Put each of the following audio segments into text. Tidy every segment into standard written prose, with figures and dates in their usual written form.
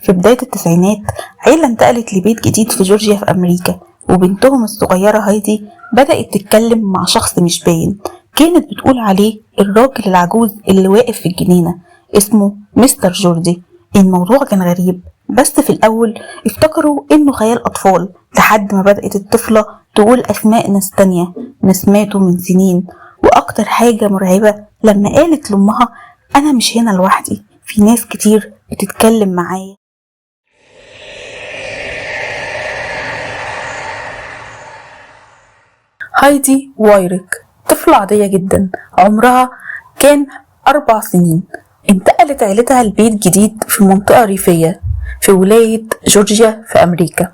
في بداية التسعينات عيلة انتقلت لبيت جديد في جورجيا في أمريكا، وبنتهم الصغيرة هايدي بدأت تتكلم مع شخص مش باين، كانت بتقول عليه الراجل العجوز اللي واقف في الجنينة، اسمه مستر جوردي. الموضوع كان غريب، بس في الأول افتكروا إنه خيال أطفال، لحد ما بدأت الطفلة تقول أسماء ناس تانية، ناس ماتوا من سنين. وأكتر حاجة مرعبة لما قالت لأمها أنا مش هنا لوحدي، في ناس كتير بتتكلم معايا. هايدي وايريك طفلة عادية جدا، عمرها كان 4 سنين. انتقلت عيلتها لبيت جديد في منطقة ريفية في ولاية جورجيا في أمريكا.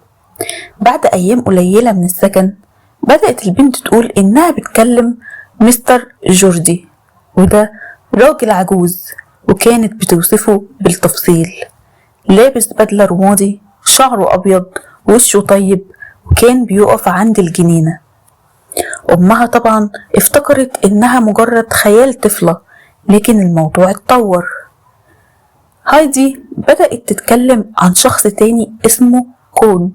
بعد أيام قليلة من السكن بدأت البنت تقول إنها بتكلم مستر جوردي، وده راجل عجوز، وكانت بتوصفه بالتفصيل. لابس بدلة رمادي، شعره أبيض، وشه طيب، وكان بيقف عند الجنينة. أمها طبعا افتكرت إنها مجرد خيال طفلة، لكن الموضوع اتطور. هايدي بدأت تتكلم عن شخص تاني اسمه كون،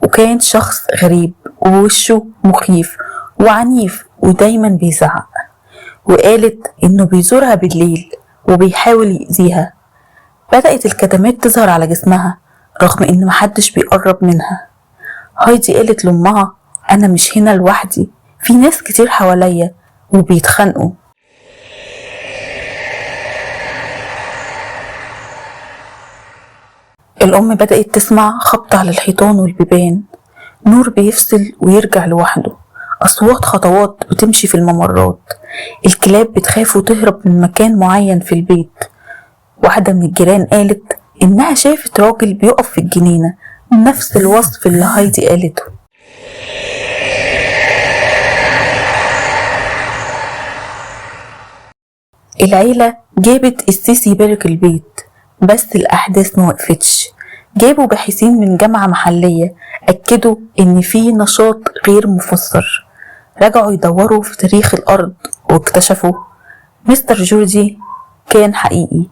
وكان شخص غريب ووشه مخيف وعنيف ودايما بيزعق، وقالت إنه بيزورها بالليل وبيحاول يأذيها. بدأت الكدمات تظهر على جسمها رغم إن محدش بيقرب منها. هايدي قالت لأمها أنا مش هنا لوحدي، في ناس كتير حواليا وبيتخانقوا. الأم بدأت تسمع خبط على الحيطان والبيبان، نور بيفصل ويرجع لوحده، أصوات خطوات بتمشي في الممرات، الكلاب بتخاف وتهرب من مكان معين في البيت. واحدة من الجيران قالت إنها شافت راجل بيقف في الجنينة، نفس الوصف اللي هايدي قالته. العيلة جابت السيسي يبارك البيت، بس الأحداث ما وقفتش. جابوا باحثين من جامعة محلية أكدوا إن في نشاط غير مفسر. رجعوا يدوروا في تاريخ الأرض واكتشفوا مستر جوردي كان حقيقي،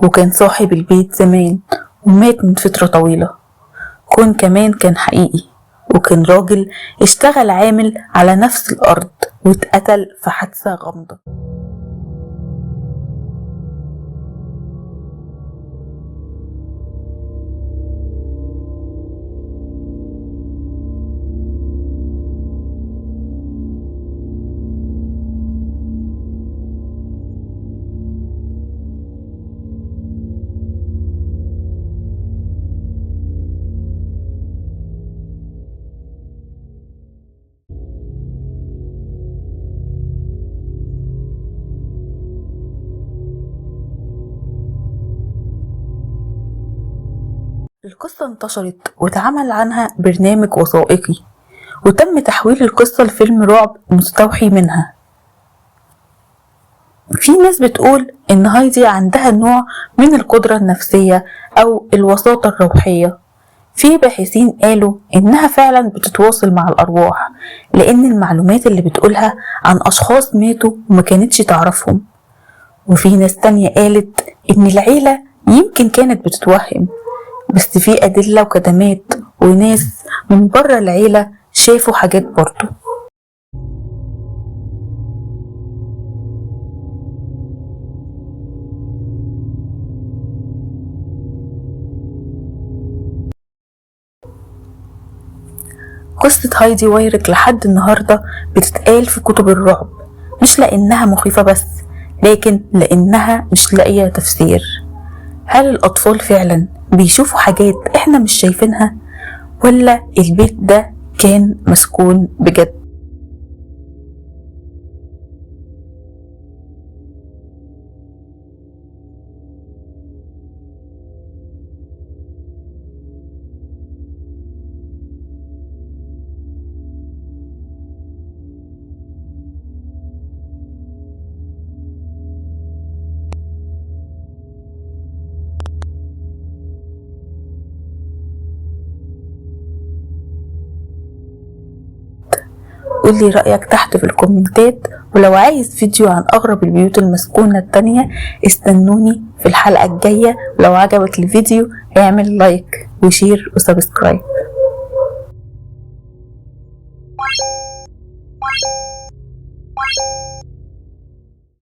وكان صاحب البيت زمان ومات من فترة طويلة. كون كمان كان حقيقي، وكان راجل اشتغل عامل على نفس الأرض واتقتل في حادثة غامضة. القصة انتشرت واتعمل عنها برنامج وثائقي، وتم تحويل القصة لفيلم رعب مستوحي منها. في ناس بتقول إن هايدي عندها نوع من القدرة النفسية أو الوساطة الروحية. في باحثين قالوا إنها فعلا بتتواصل مع الأرواح، لأن المعلومات اللي بتقولها عن أشخاص ماتوا وما كانتش تعرفهم. وفي ناس تانية قالت إن العيلة يمكن كانت بتتوهم، بس في أدلة وكدمات وناس من بره العيلة شافوا حاجات برضو. قصة هايدي وايرك لحد النهاردة بتتقال في كتب الرعب، مش لأنها مخيفة بس، لكن لأنها مش لاقية تفسير. هل الأطفال فعلا بيشوفوا حاجات احنا مش شايفينها، ولا البيت ده كان مسكون بجد؟ قولي رأيك تحت في الكومنتات، ولو عايز فيديو عن أغرب البيوت المسكونة التانية استنوني في الحلقة الجاية. ولو عجبك الفيديو اعمل like و share و subscribe.